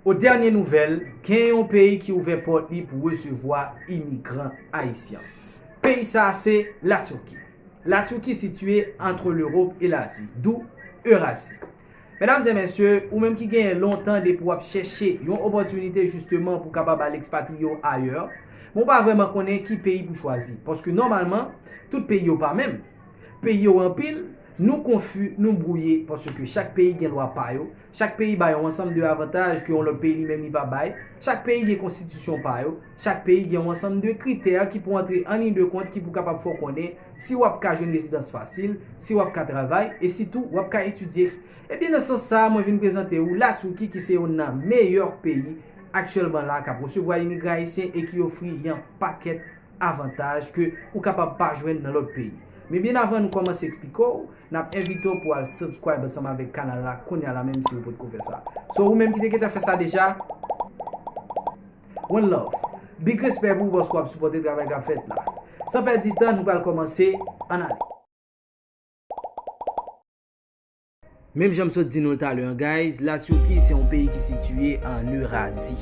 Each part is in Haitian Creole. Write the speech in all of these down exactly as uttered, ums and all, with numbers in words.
O dènye nouvèl, gen yon peyi ki ouvè pòt li pou resevwa imigran ayisyen. Peyi sa a se Latiki. Latiki sitiye antre Lewòp e Lazi, dou Erazi. Medam e mesye, ou menm ki genyen lontan depi w ap chèche yon opòtinite jisteman pou w kapab al ekspatriye w ayè, men w pa vrèman konnen ki peyi pou chwazi, paske nòmalman, tout peyi yo pa menm. Peyi yo anpil, nou konfi, nou bwouye, paske chak peyi gen lwa pa yo, chak peyi bay yon ansanm de avantaj ke yon lòt peyi li menm li pa bay, chak peyi gen konstitisyon pa yo, chak peyi gen yon ansanm de kritè ki pou antre an liy de kont ki pou kapab fè w konnen si w ap ka jwenn rezidans fasil, si w ap ka travay, e sitou w ap ka etidye. Ebyen, nan sans sa a, mwen vin prezante w Latiki ki se youn nan meyè peyi aktyèlman la k ap resevwa imigran ayisyen e ki ofri yon pakèt avantaj ke ou kapab pa jwenn nan lòt peyi. Men byen avan nou kòmanse eksplike w, n ap envite w pou w al subscribe ansanm avèk kanal la kounye a la menm si w potko fè sa. So ou menm ki te gentan fè sa deja, one love. Big respè pou w paske w ap sipòte travay k ap fèt la. San pèdi tan, nou pral kòmanse, ann ale. Menm jan m sot di nou l talè an, guys, Latiki se yon peyi ki sitiye an Erazi.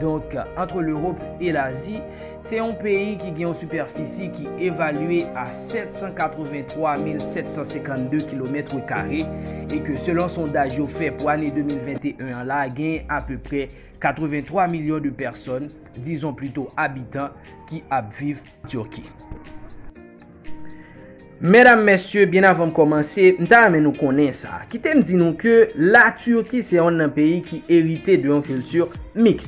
Donk, antre Lewòp e Lazi, se yon peyi ki gen yon sipèfisi ki evalye a sèt san katrevenntwa mil sèt san senkannde kilomèt kare e ke selon sondaj yo fè pou ane de mil venteyen an la, gen apeprè katrevenntwa milyon de pèsòn, dizon plito abitan, ki ap viv Tiki. Medam, mesye, byen avan m kòmanse, m ta renmen nou konnen sa. Kite m di nou ke Latiki se yonn nan peyi ki erite de yon kilti miks.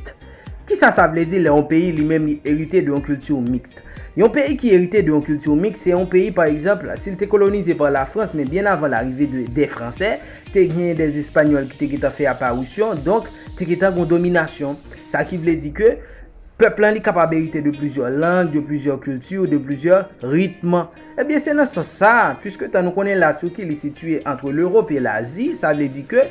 Kisa sa vle di lè yon peyi li menm li erite de yon kilti miks? Yon peyi ki erite de yon kilti miks, se yon peyi, pa egzanp, si l te kolonize pa Lafrans, men byen avan larive de, dè Fransè, te gen dè Espanyòl ki te gentan fè aparisyon, donk te gentan gen yon dominasyon. Sa ki vle di ke pèp lan li kapab erite de plizyè lang, de plizyè kilti, de plizyè ritm. Ebyen, se nan sans sa a, piske tan nou konnen Latiki li sitiye antre Lewòp e Lazi, sa vle di ke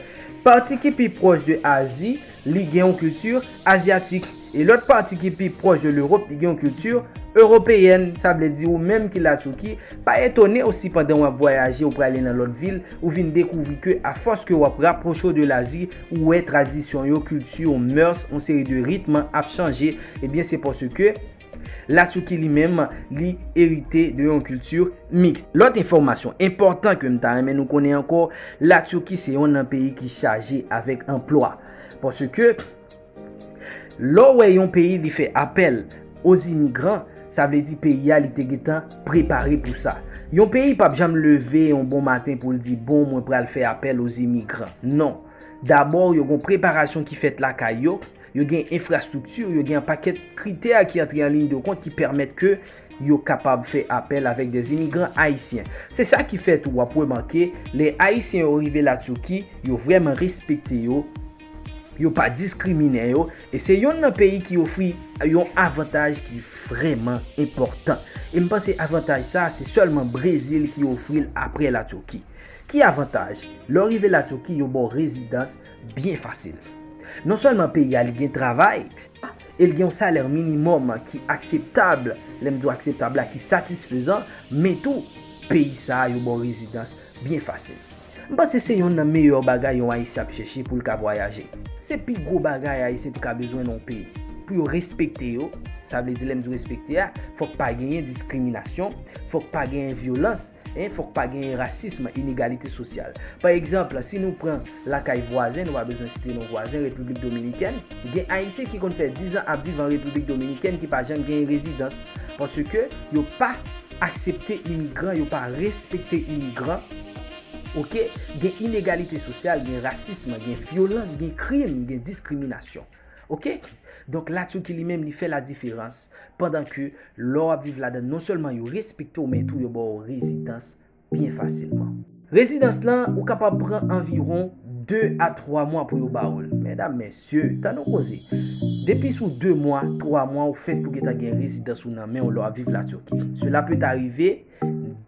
pati ki pi pwòch de Azi, li gen yon kilti azyatik. E lòt pati ki pi pwòch de Lewòp, li gen yon kilti ewopeyèn. Sa vle di ou menm ki Latiki, pa etone w si pandan w ap vwayaje, ou prale nan lòt vil, ou vin dekouvri ke afòs ke w ap rapwoche w de Lazi, ou wè tradisyon yo, kilti yo, mœurs, yon seri de ritm ap chanje. Ebyen, se paske Latiki li menm, li erite de yon kilti miks. Lòt enfòmasyon enpòtan ke m ta renmen nou konnen ankò, Latiki se yonn nan peyi ki chaje avèk anplwa. Paske lè w wè yon peyi li fè apèl o imigran, sa vle di peyi a li te gentan prepare pou sa. Yon peyi p ap janm leve yon bon maten pou l di, "Bon, mwen pral fè apèl o imigran." Non. Dabò, yo gen preparasyon ki fèt lakay yo, yo gen enfrastrikti, yo gen yon pakèt kritè ki antre an liy de kont ki pèmèt ke yo kapab fè apèl avèk dè imigran ayisyen. Se sa ki fè tou w ap remake, lè Ayisyen yo rive Latiki, yo vrèman respekte yo, yo pa diskrimine yo, e se yonn nan peyi ki ofri yon avantaj ki vrèman enpòtan. E m panse avantaj sa a, se sèlman Brezil ki ofri l apre Latiki. Ki avantaj? Lè w rive Latiki, yo ba w rezidans byen fasil. Non sèlman peyi a li gen travay, e l gen yon salè minimòm ki akseptab, lè m di w akseptab la, ki satisfezan, men tou, peyi sa a, yo ba w rezidans byen fasil. M panse se yonn nan meyè bagay yon Ayisyen ap chèche pou l ka vwayaje. Se pi gwo bagay Ayisyen te ka bezwen nan yon peyi. Pou yo respekte yo, sa vle di lè m di respekte a, fòk pa genyen diskriminasyon, fòk pa genyen vyolans, en, fòk pa genyen rasism, inegalite sosyal. Pa egzanp, si nou pran lakay vwazen, nou pa bezwen site non vwazen, Repiblik Dominikèn, gen Ayisyen ki konn fè diz an ap viv an Repiblik Dominikèn ki pa janm genyen rezidans, paske yo pa aksepte imigran, yo pa respekte imigran. Oke? Gen inegalite sosyal, gen rasism, gen vyolans, gen krim, gen diskriminasyon. Oke? Donk, Latiki li menm, li fè ladiferans, pandan ke lè w ap viv ladan l, non sèlman yo respekte w, men tou yo ba w rezidans byen fasilman. Rezidans lan, ou kapab pran anviwon de a twa mwa pou yo ba w l. Medam, mesye, tann yon koze. Depi sou de mwa, twa mwa, ou fèk pou gentan gen rezidans ou nan men w lè w ap viv Latiki. Cela peut arriver,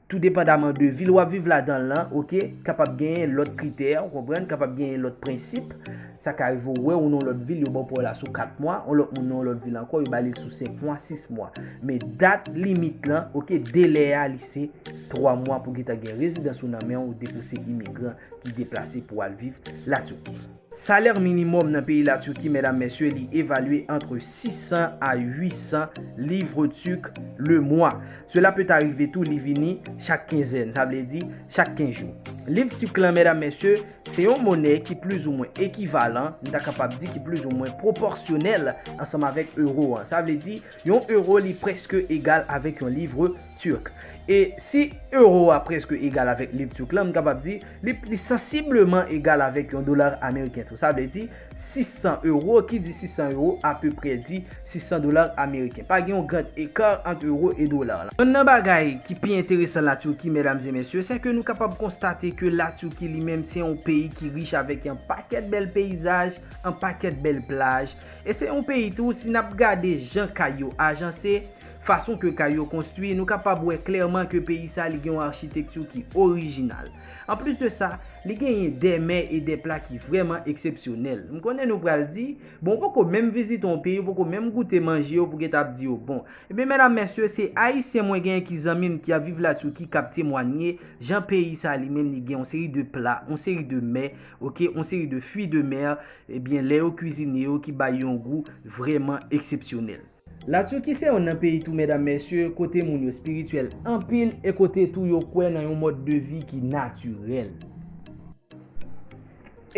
tou depandaman de vil w ap viv ladan l lan, oke, kapab genyen lòt kritè, ou konprann, kapab genyen lòt prensip. Sa ka rive w wè ou nan yon lòt vil, yo ba w pa w la sou kat mwa, yon lòt moun nan yon lòt vil ankò, yo ba li l sou senk mwa, sis mwa. Men dat limit lan, oke, delè a, li se twa mwa pou gentan gen rezidans ou nan men w depi w se imigran ki deplase pou w al viv Latiki. Salè minimòm nan peyi Latiki, medam, mesye, li evalye antre sis san a uit san livres turcs le mois. Cela peut arriver tou, li vini chak kenzèn, sa vle di chak kenz jou. Liv turk lan, medam, mesye, se yon monè ki plizoumwen ekivalan, m ta kapab di ki plizoumwen pwopòsyonèl ansanm avèk euro an. Sa vle di, yon euro li prèske egal avèk yon livre turc. E si euro a prèske egal avèk liv turk lan, m kapab di li, li sansibleman egal avèk yon dola ameriken tou. Sa vle di sis san euro, ki di sis san euro, apeprè di sis san dola ameriken. Pa gen yon gran eka ant euro e dola la. Yonn nan bagay ki pi enteresan Latiki, medam e mesye, se ke nou kapab konstate ke Latiki li menm se yon peyi ki rich avèk yon pakèt bèl peyizaj, yon pakèt bèl plaj. E se yon peyi tou, si n ap gade jan kay yo ajanse, fason ke kay yo konstwi, nou kapab wè klèman ke peyi sa li gen yon achitekti ki orijinal. Anplis de sa, li genyen de mè e de pla ki vrèman eksepsyonèl. M konnen nou pral di, bon, ou poko menm vizite yon peyi, ou poko menm goute manje yo pou w gentan ap di yo bon. Ebyen, medam, mesye, se Ayisyen mwen genyen ki zanmi m ki ap viv Latiki k ap temwanye jan peyi sa li menm li gen yon seri de pla, yon seri de mè, oke, yon seri de fruits de mer, ebyen, lè yo kwizine yo ki bay yon gou vrèman eksepsyonèl. Latiki se yonn nan peyi tou, medam, mesye, kote moun yo espirityèl anpil e kote tou yo kwè nan yon mòd de vi ki natirèl.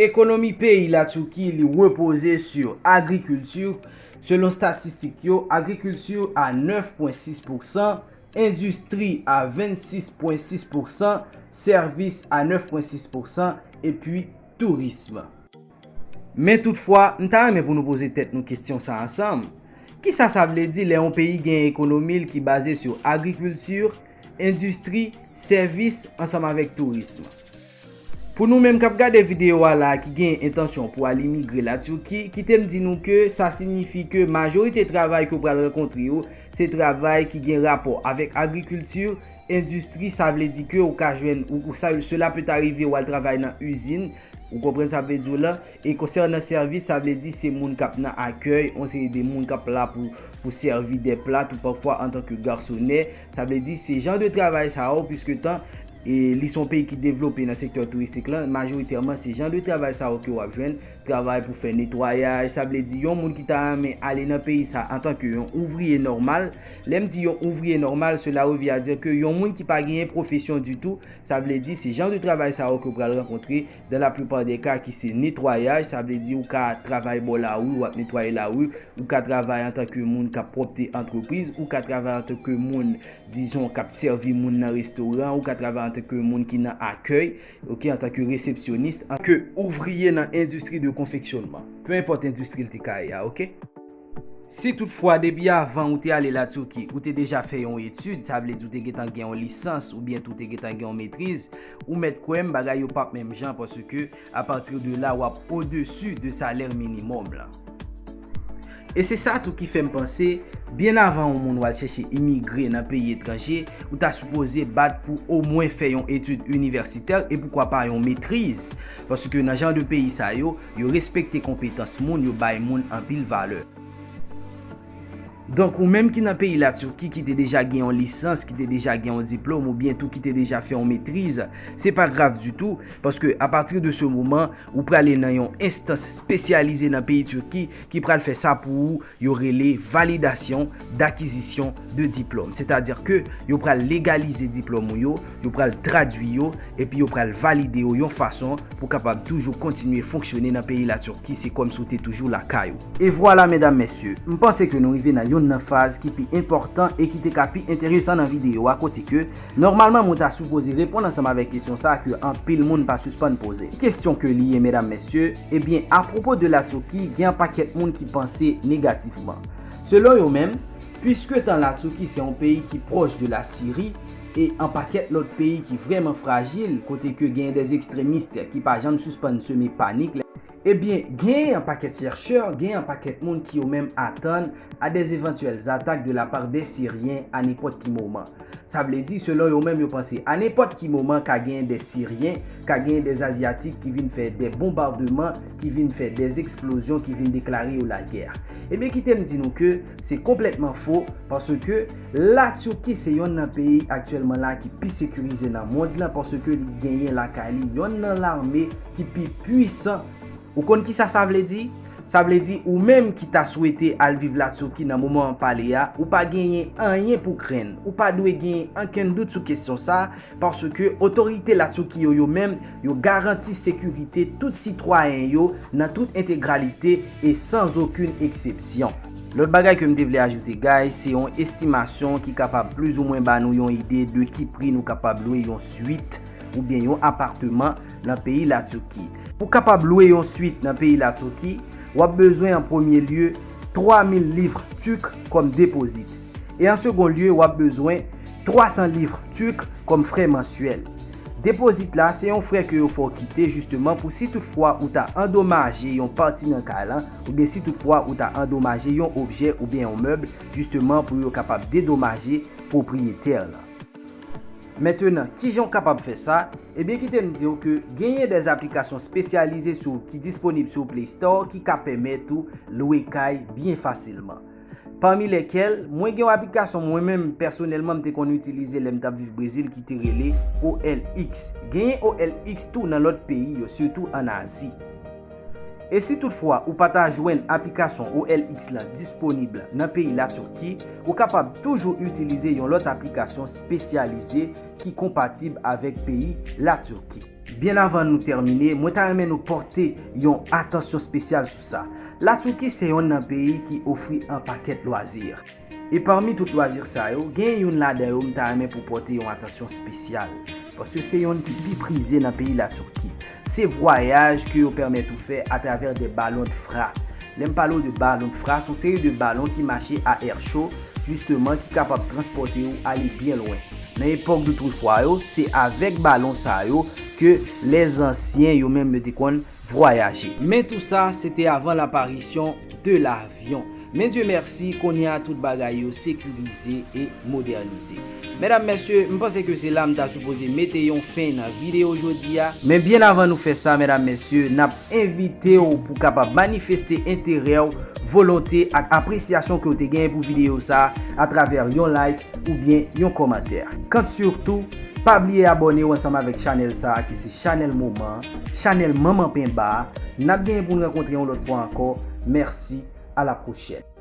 Ekonomi peyi Latiki, li repoze sou agrikilti. Selon statistik yo, agrikilti a nèf pwen sis pousan, endistri a vennsis pwen sis pousan, sèvis a nèf pwen sis pousan, epi tourism. Men toutfwa, m ta renmen pou nou poze tèt nou kesyon sa ansanm. Kisa sa vle di lè yon peyi gen ekonomi l ki baze sou agrikilti, endistri, sèvis ansanm avèk tourism? Pou nou menm k ap gade videyo a la ki gen entansyon pou al imigre Latiki, kite m di nou ke sa siyifi ke majorite travay ke w pral rankontre yo, se travay ki gen rapò avèk agrikilti, endistri, sa vle di ke ou ka jwenn, ou, ou sa, cela peut arriver, ou al travay nan izin, ou konprann sa m vle di w la, e konsènan sèvis, sa vle di se moun k ap nan akèy, yon seri de moun k ap la pou, pou sèvi de pla, tou pafwa antanke gasonè, sa vle di se jan de travay sa yo, piske tan, e li se yon peyi ki devlope nan sektè touristik lan, majoritèman se jan de travay sa yo ke w ap jwenn, travay pou fè netwayaj, sa vle di yon moun ki ta renmen ale nan peyi sa antanke yon ouvriye nòmal. Lè m di yon ouvriye nòmal, cela revient à dire ke yon moun ki pa genyen pwofesyon ditou, sa vle di se jan de travay sa yo ke w pral rankontre dans la plupart des cas ki se netwayaj, sa vle di ou ka travay bò lari, w ap netwaye lari, ou ka travay antanke moun k ap pwòpte antrepriz, ou ka travay antanke moun, dizon, k ap sèvi moun nan restoran, ou ka travay antanke moun ki nan akèy, oke, antanke resepsyonis, antanke ouvriye nan endistri de konfeksyonman. Pe enpòt endistri l te ka ye a, oke? Si toutfwa depi avan ou te ale Latiki, ou te deja fè yon etid, sa vle di ou te gentan gen yon lisans oubyen tou te gentan gen yon metriz, ou mèt kwè m bagay yo p ap menm jan paske apati de la w ap odesi de salè minimòm lan. E se sa tou ki fè m panse, byen avan yon moun w al chèche imigre nan peyi etranje, ou ta sipoze bat pou omwen fè yon etid inivèsitè e poukwa pa yon metriz. Paske nan jan de peyi sa yo, yo respekte konpetans moun, yo bay moun anpil valè. Donk, ou menm ki nan peyi Latiki, ki te deja gen yon lisans, ki te deja gen yon diplòm, oubyen tou ki te deja fè yon metriz, se pa grav ditou, paske apati de se moman, ou prale nan yon enstans espesyalize nan peyi Tiki ki pral fè sa pou ou, yo rele validasyon dakizisyon de diplòm. Sètadi ke yo pral legalize diplòm ou yo, yo pral tradui yo, epi yo pral valide yo yon fason pou kapab toujou kontinye fonksyone nan peyi Latiki, se kòmsi w te toujou lakay ou. E vwala, medam, mesye, m panse ke nou rive nan yonn nan faz ki pi enpòtan e ki te ka pi enteresan nan videyo a, kote ke, nòmalman, mwen ta sipoze reponn ansanm avèk kesyon sa a ke anpil moun pa sispann poze. Kesyon ke li ye, medam, mesye, ebyen, apwopo de Latiki, gen yon pakèt moun ki panse negativman. Selon yo menm, piske tan Latiki se yon peyi ki pwòch de Lasiri e yon pakèt lòt peyi ki vrèman frajil, kote ke gen des ekstremis ki pa janm sispann seme panik, ebyen, gen yon pakèt chèchè, gen yon pakèt moun ki yo menm atann à des éventuelles attaques de la part des Syriens à n'importe qui moment. Sa vle di, selon yo menm, yo panse, a nenpòt ki moman, ka genyen de Siryen, ka genyen de Azyatik ki vin fè de bonbadman, ki vin fè de eksplozyon, ki vin deklare yo lagè. Ebyen, kite m di nou ke se konplètman fo, paske Latiki se yonn nan peyi aktyèlman la ki pi sekirize nan mond lan, paske li genyen lakay li yonn nan lame ki pi pwisan Ou konn kisa sa vle di? Sa vle di ou menm ki ta swete al viv Latiki nan moman an pale a, ou pa genyen anyen pou krenn. Ou pa dwe genyen ankenn dout sou kesyon sa, paske otorite Latiki yo, yo menm, yo garanti sekirite tout sitwayen yo nan tout entegralite e san okenn eksepsyon. Lòt bagay ke m te vle ajoute, guys, se yon estimasyon ki kapab plizoumwen ba nou yon ide de ki pri nou kapab lwe yon swit oubyen yon apatman nan peyi Latiki. Pou kapab lwe yon swit nan peyi Latiki, w ap bezwen an premye lye twa mil liv tik kòm depozit. E an segon lye, w ap bezwen twa san liv tik kòm frè mansyèl. Depozit la se yon frè ke yo fè w kite jisteman pou si toutfwa ou ta andomaje yon pati nan kay lan, oubyen si toutfwa ou ta andomaje yon objè oubyen yon mèb, jisteman pou yo kapab dedomaje pwopriyetè lan. Mentenan, kijan w kapab fè sa? Ebyen, kite m di w ke genyen de aplikasyon espesyalize sou ki disponib sou Play Store ki ka pèmèt ou lwe kay byen fasilman. Pami lèkèl, mwen gen yon aplikasyon mwen menm pèsonèlman m te konn itilize lè m t ap viv Brezil ki te rele O L X. Genyen O L X tou nan lòt peyi yo, sitou ann Azi. E si toutfwa ou pa ta jwenn aplikasyon O L X lan disponib nan peyi Latiki, ou kapab toujou itilize yon lòt aplikasyon espesyalize ki konpatib avèk peyi Latiki. Byen avan nou tèmine, mwen ta renmen nou pote yon atansyon espesyal sou sa. Latiki se yonn nan peyi ki ofri an pakèt lwazi. E pami tout lwazi sa yo, gen youn ladan yo m ta renmen pou pote yon atansyon espesyal, paske se yonn ki pi prize nan peyi Latiki. Se vwayaj ke yo pèmèt ou fè atravè de balon de fra. Lè m pale w de balon de fra, se yon seri de balon ki mache a è cho, jisteman, ki kapab transpòte w ale byen lwen. Nan epòk de toutfwa yo, se avèk balon sa yo ke lèzansyen yo menm yo te konn vwayaje. Men tou sa, se te avan laparisyon de lavyon. Men Dye mèsi, kounye a tout bagay yo sekirize e modènize. Medam, mesye, m panse ke se la m ta sipoze mete yon fen nan videyo jodi a. Men byen avan nou fè sa, medam, mesye, n ap envite w pou kapab manifeste enterè w, volonte ak apresyasyon ke w te genyen pou videyo sa a atravè yon like oubyen yon kòmantè. Kant sitou, pa bliye abòne w ansanm avèk chanèl sa a ki se chanèl moman, chanèl manman penba a. N ap genyen pou n rankontre yon lòt fwa ankò. Mèsi, a la pwochèn.